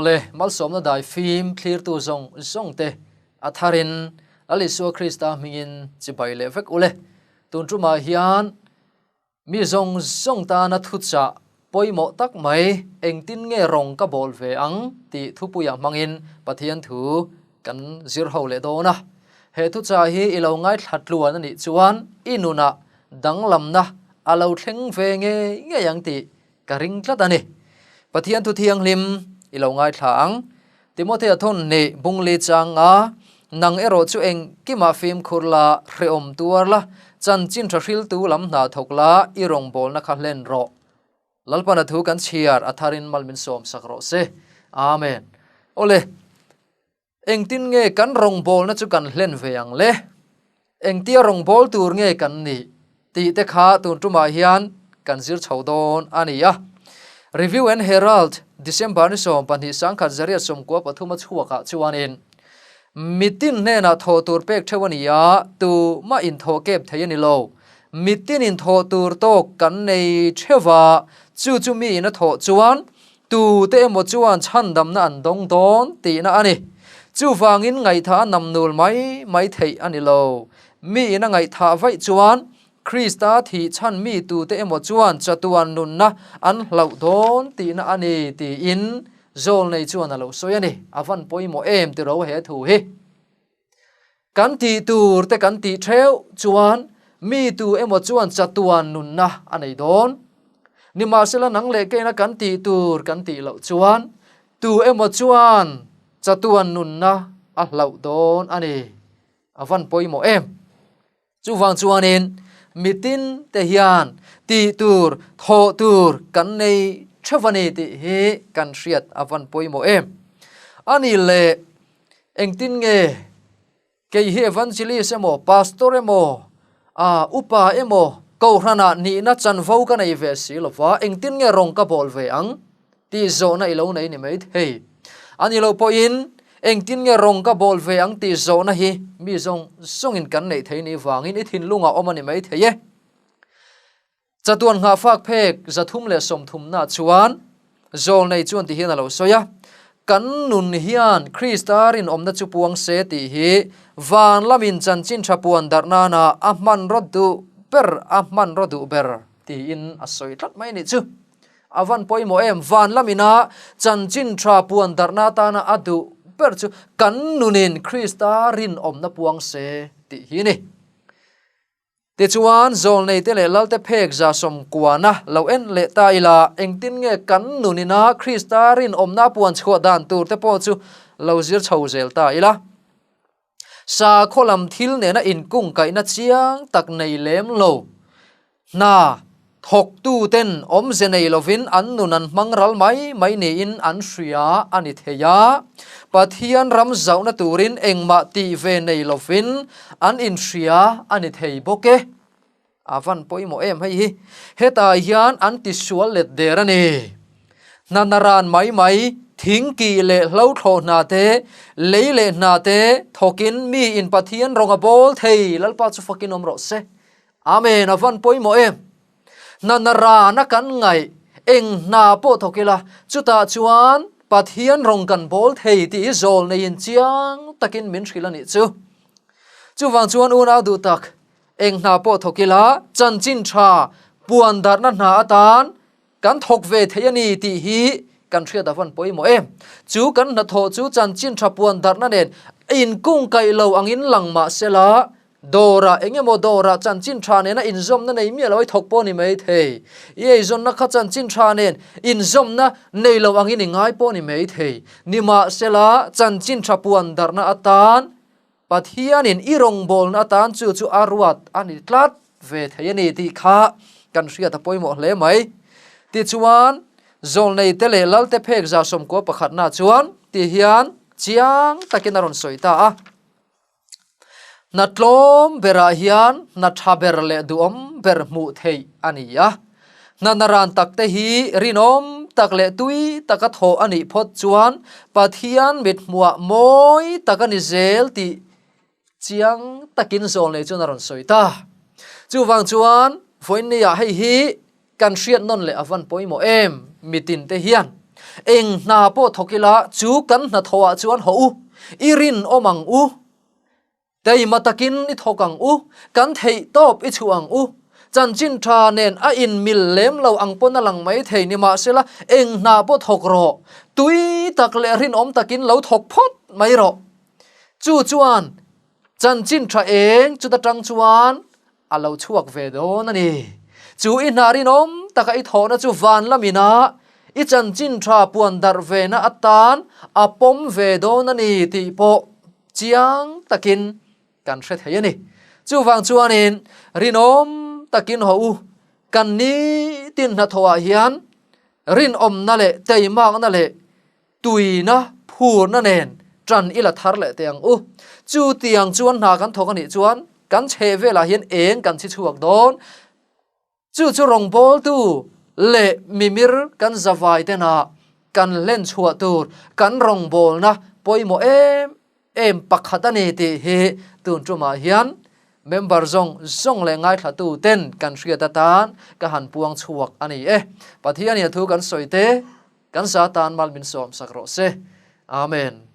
Awle, malsawmna dai fim thlirtu zawng zawng te a tharin Lal Isua Krista hmingin chibai leh vek ule. Tun tumah hian mi zawng zawng tana thuchah pawimawh tak mai engtin nge rawng ka bawl ve ang tih thupuiah hmangin Pathian thu kan zir ho leh dawn a. He thuchah hi i lo ngaithla tluan a nih chuan i nunah danglamna a lo thleng ve ngei ngei ang tih Ka ring tlat a ni. Pathian thu thianghlim i lo ngaithla ang. Timothea thawn nih bungli changa nang erawh chu engkimah fimkhur la, hrehawm tuar la, chanchin tha hriltu lam hna thawk la, i rawngbawlna kha hlen rawh. Lalpana thu kan chhiar a tharin mal min sawm sak rawh se. Amen. Awle, engtin nge kan rawngbawlna chu kan hlen ve ang le? Engtia rawngbâwl tûr nge kan nih tih te kha tûn ṭumah hian kan zir chho dâwn a ni a. Review and Herald, December ni 20 1993 a chhuakah chuanin, Mitin hnênah thawh tûr pêk ṭheuh a ni a, tu mah inthawh kêp thei a ni lo. Mitinin thawh tûr tâwk kan nei ṭheuh va, chu chu miin a thawh chuan Tute emaw chuan chhandamna an dawng dawn tihna a ni. Chuvangin ngaihthah a namnul mai mai theih a ni lo. Miin a ngaihthah vaih chuan Krista thih chhan mi tute emaw chuan chatuan nunna an hlauh dawn tihna a ni tiin Zawlnei chuan a lo sawi a ni. A van pawimawh em tiro he thu hi. Kan tih tur te kan tih theuh chuan mi tu emaw chuan chatuan nunna a nei dawn. Nimahsela nang leh keina kan tih tur kan tih loh chuan tu emaw chuan chatuan nunna a hlauh dawn a ni. A van pawimawh em? Chuvang chuanin mitin te hian tih tur, thawh tur kan nei theuh a ni tih hi kan hriat a van pawimawh em. A ni le, engtin nge kei hi evangelist emaw, pastor emaw, ah upa emaw kohhranah nihna chanvo ka nei ve si lova, engtin nge rawng ka bawl ve ang? Tih zawhna i lo nei ni mai thei. A ni loh pawhin engtin nge rawng ka bawl ve ang tih zawhna hi mi zawng zawngin kan neih thei ni vangin i thinlungah awm a ni mai thei e. Chatuan nghahfak phek 330 chuan Zawlnei chuan ti hian a lo sawi a, Kan nun hian Krista rinawmna chu puang se tih hi van lamin chanchin tha puan darh nana a hmanraw duh ber a hmanraw duh ber tiin a sawi tlat mai nih chu. A van pawimawh em? Van lamina chanchin tha puan darhna atana a duh ber chu kan nunin Krista rinawmna puang se tih hi a ni. Tichuan, zawlneite leh lalte phek 90 lo en leh ta ila, engtin nge kan nunina Krista rinawmna puan chhuah dan tur te pawh chu lo zir chho zel ta ila. Sakhaw lam thil nena inkungkaihna chiang tak nei lem lo. Hna thawktuten awmze nei lovin an nun an hmang ral mai mai niin an hria a ni thei a. Pathian ram zauhna turin engmah tih ve nei lovin an inhria a ni thei bawk e. A van pawimawh em hei hi. Hetah hian an tisual let der a ni. Hna naran mai mai, thing kih leh hlo thlawh hna te, lei leh hna te thawkin mi in Pathian rawng a bawl thei, Lalpa chu fakin awm rawh se. Amen, a van pawimawh em. Hna narana kan ngaih, eng hna pawh thawk ila, chutah chuan Pathian rawng kan bawl thei tih hi zawl neiin chiang takin min hrilh a nih chu. Chuvang chuan unau duh tak, eng hna pawh thawk ila, chanchin tha puan darhna hna atan kan thawk ve thei a ni tih hi kan hriat a van pawimawh em. Chu kan hnathawh chu chanchin tha puan darhna nen inkungkaih lo angin lang mah sela, dawrah eng emaw dawrah chanchin tha nena inzawmna nei miah lo i thawk pawh ni mai thei. I eizawnna kha chanchin tha nen inzawmna nei lo angin i ngai pawh ni mai thei. Nimahsela, chanchin tha puan darhna atan Pathianin i rawngbawlna atan chu chu a ruat a ni tlat ve thei a ni tih kha kan hriat a pawimawh hle mai. Tichuan, Zawlneite leh Lalte phek 91 chuan ti hian chiang takin a rawn sawi ta a. Hna tlawm berah hian hna tha ber leh duhawm ber hmuh theih a ni a. Hna naran takte hi rinawm tak leh tui taka thawh a nih phawt chuan Pathian mithmuah mawi tak a ni zel tih chiang takin zawlnei chuan a rawn sawi ta. Chuvang chuan vawiinniah hei hi kan hriat nawn leh a van pawimawh em? Mitin te hian. Eng hna pawh thawk ila chu kan hnathawhah chuan haw u, i rinawm ang u. Keima takin i thawk ang u, kan theih tawp i chhuah ang u. Chanchin tha nen a inmil lem lo ang pawn a lang mai thei nimahsela eng hna pawh thawk rawh, tui tak leh rinawm takin lo thawk phawt mai rawh. Chu chuan chanchin tha eng chuta tang chuan a lo chhuak ve dawn a ni. Chu i hna rinawm taka i thawhna chu van lamina i chanchin tha puan darh vena atan a pawm ve dawn a ni tih pawh chiang takin kan hre thei a ni. Chuvang chuanin rinawm takin haw u, kan nitin hnathawhah hian rinawmna leh teimakna leh tuina phurna nen ṭan i la thar leh teh ang u. Chutiang chuan hna kan thawk a nih chuan kan chheh velah hian eng kan chhi chhuak dawn. Chu chu rawngbawltu leh mimir kan zavai tenah kan hlen chhuah tur kan rawngbawlna pawimawh em em pakhat a ni tih hi tun tumah hian member zawng zawng leh ngaithlatu ten kan hriat atan ka han puang chhuak a ni e. Pathianin a thu kan sawi te kan sa tan mal min sawmsak rawh se. Amen.